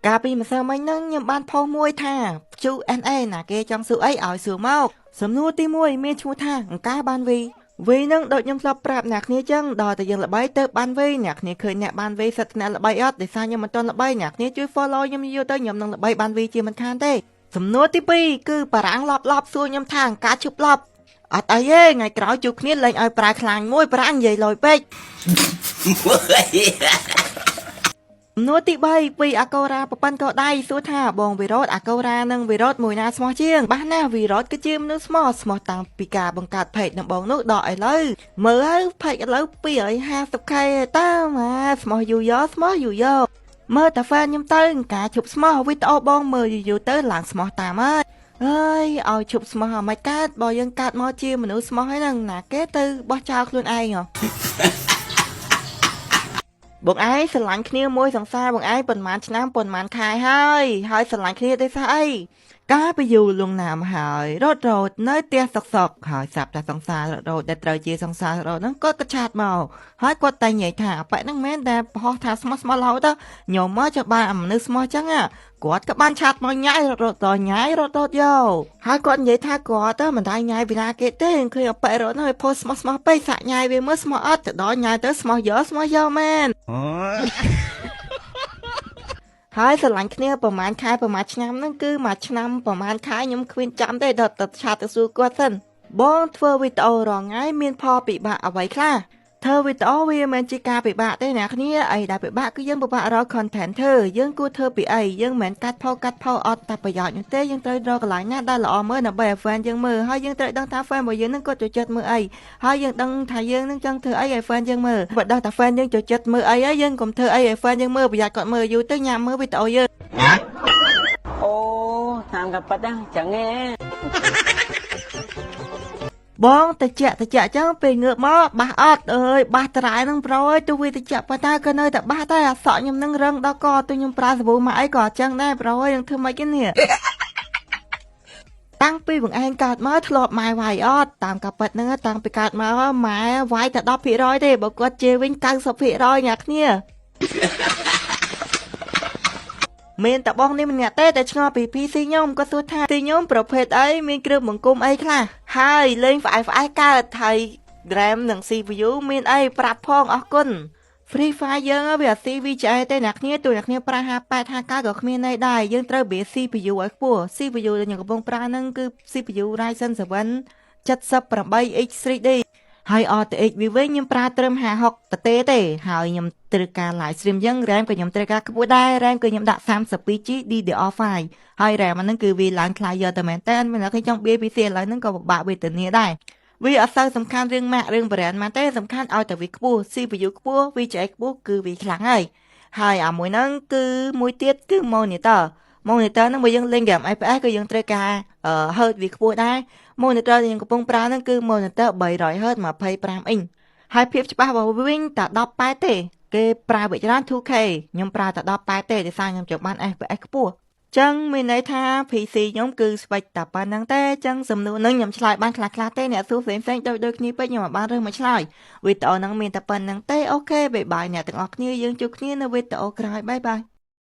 កាលពីម្សិលមិញហ្នឹងខ្ញុំបានផុសមួយថា Q&A ណាគេចង់សួរអីឲ្យសួរមកសំណួរទី1មានឈ្មោះថាអង្ការបានវីវីនឹងដូចខ្ញុំធ្លាប់ប្រាប់អ្នកគ្នាចឹងដល់តែយើងល្បីទៅបានវីអ្នកគ្នាឃើញអ្នកបានវីសិតអ្នកល្បីអត់ដោយសារខ្ញុំមិនទាន់ល្បីអ្នកគ្នាជួយ follow ខ្ញុំយូរទៅខ្ញុំនឹងល្បីបានវីជាមិនខានទេសំណួរទី2គឺបារាំងឡប់ឡប់សួរខ្ញុំថាអង្ការជប់ឡប់អត់អីទេថ្ងៃក្រោយជួបគ្នាលែងឲ្យប្រើខ្លាញ់មួយបារាំងនិយាយលយពេក សំណួរទី3ពីអាកូរ៉ាប្រប៉ិនកោដៃសួរថាបងវិរោធអាកូរ៉ានិងវិរោធមួយណាស្មោះជាងបាសណាវិរោធគឺជាមនុស្សស្មោះស្មោះតាំងពីការបង្កើត page ដំបូងនោះដល់ឥឡូវមើលហើយ page ឥឡូវ 250K តើម៉ាស្មោះយូរយោស្មោះយូរយោមើលតា fan ខ្ញុំទៅការជប់ស្មោះវីដេអូបងមើលយូរយូរទៅឡើងស្មោះតាមហើយអើយឲ្យជប់ស្មោះឲ្យមិនកើតបើយើងកើតមកជាមនុស្សស្មោះហើយហ្នឹងណាគេទៅបោះចោលខ្លួនឯងហ៎ បងឯងស្រឡាញ់គ្នាមួយសង្សារបងឯងប៉ុន្មានឆ្នាំប៉ុន្មានខែហើយហើយស្រឡាញ់គ្នាដោយសារអីកាលពីយូរលង់ណាមហើយរត់រត់នៅផ្ទះសុកសុកហើយស្រាប់តែសង្សាររត់រត់ដែលត្រូវជាសង្សាររត់ហ្នឹងគាត់ក៏ chat មកហើយគាត់តែនិយាយថាអាប៉ែហ្នឹងមែនតែបោះថាស្មោះស្មោះរហូតទៅខ្ញុំមកចបានអាមនុស្សស្មោះចឹងគាត់ក៏បាន chat មកញ៉ៃរត់រត់តញ៉ៃរត់រត់យកហើយគាត់និយាយថាគាត់ទៅមិនដែរញ៉ៃពីណាគេទេឃើញអាប៉ែរត់ហើយផុសស្មោះស្មោះពេកសាក់ញ៉ៃវាមើលស្មោះអត់ទៅដល់ញ៉ៃទៅស្មោះយកស្មោះយកមែន ហើយស្រឡាញ់គ្នាប្រហែលខែប្រហែលឆ្នាំហ្នឹងគឺមួយឆ្នាំប្រហែលខែខ្ញុំគ្មានចាំទេដល់ទៅ chat ទៅសួរគាត់សិនបងធ្វើវីដេអូរាល់ថ្ងៃមានផលពិបាកអ្វីខ្លះធ្វើវីដេអូវាមិនមែនជាការពិបាកទេអ្នកគ្នាអីដែលពិបាកគឺយើងពិបាករក content ធ្វើយើងគួរធ្វើពីអីយើងមិនមែនកាត់ផុសកាត់ផុសអត់តែប្រយោជន៍នោះទេយើងត្រូវរកកន្លែងណាដែលល្អមើលដើម្បីឲ្យ fan យើងមើលហើយយើងត្រូវដឹងថា fan របស់យើងនឹងគាត់ចូលចិត្តមើលអីហើយយើងដឹងថាយើងនឹងចង់ធ្វើអីឲ្យ fan យើងមើលបើដឹងថា fan យើងចូលចិត្តមើលអីហើយយើងកុំធ្វើអីឲ្យ fan យើងមើលប្រយ័ត្នគាត់មើលយូរទៅញ៉ាំមើលវីដេអូយើង អូតាមក៏ប៉ិតហ្នឹងចឹងឯង បងតិចតិចចឹងពេលងើបមកបាសអត់អើយបាសត្រៃហ្នឹងប្រូអើយទោះវាតិចប៉ុន្តែក៏នៅតែបាសដែរអាសក់ខ្ញុំនឹងរឹងដល់កទោះខ្ញុំប្រើសាប៊ូមកអីក៏អត់ចឹងដែរប្រូអើយនឹងធ្វើម៉េចគេនេះ តាំងពីបងឯងកើតមកធ្លាប់ម៉ែវាយអត់តាមកាពិតហ្នឹងតាំងពីកើតមកម៉ែវាយតែ10%ទេបើគាត់ជេរវិញ90%អ្នកគ្នា មានតែបងនេះម្នាក់ទេតែឆ្ងល់ពី PC ខ្ញុំគាត់សួរថាទីខ្ញុំប្រភេទអីមានគ្រឿងបង្គុំអីខ្លះហើយលេងផ្អែផ្អែកើតហើយ RAM និង CPU មានអីប្រាប់ផងអរគុណ Free Fire យើងវាអត់ស៊ី VGA ទេអ្នកគ្នាទូអ្នកគ្នាប្រើ58 59ក៏គ្មានន័យដែរយើងត្រូវបៀ CPU ឲ្យខ្ពស់ CPU ដែលខ្ញុំកំពុងប្រើហ្នឹងគឺ CPU Ryzen 7 78X 3D ហើយ RTX វាវិញខ្ញុំប្រើត្រឹម56តទេទេហើយខ្ញុំត្រូវការ live stream អញ្ចឹង RAM ក៏ខ្ញុំត្រូវការខ្ពស់ដែរ RAM គឺខ្ញុំដាក់ 32GB DDR5 ហើយ RAM អាហ្នឹងគឺវាឡើងថ្លៃយកតែមែនតើមិនដល់គេចង់បៀ PC ឥឡូវហ្នឹងក៏ពិបាកវេទនាដែរវាអត់សូវសំខាន់រឿងម៉ាករឿង brand មកទេសំខាន់ឲ្យតែវាខ្ពស់ CPU ខ្ពស់ VGA ខ្ពស់គឺវាខ្លាំងហើយហើយអាមួយហ្នឹងគឺមួយទៀតគឺ monitor monitor ហ្នឹងបើយើងលេង game FPS គឺយើងត្រូវការ hertz វាខ្ពស់ដែរ monitor ដែលយើងកំពុងប្រើហ្នឹងគឺ monitor 300 Hz 25 inch ហើយភាពច្បាស់របស់វាវិញតែ18ទេគេប្រើវាច្រើន 2K ខ្ញុំប្រើតែ18ទេដោយសារខ្ញុំចង់បាន FPS ខ្ពស់ចឹងមានន័យថា PC ខ្ញុំគឺ spec តែប៉ុណ្្នឹងទេចឹងសំណួរហ្នឹងខ្ញុំឆ្លើយបានខ្លះៗទេអ្នកសួរផ្សេងៗដូចដូចគ្នាពេកខ្ញុំមិនបានរើសមកឆ្លើយវីដេអូហ្នឹងមានតែប៉ុណ្្នឹងទេOK bye bye អ្នកទាំងអស់គ្នាយើងជួបគ្នានៅវីដេអូក្រោយ bye bye.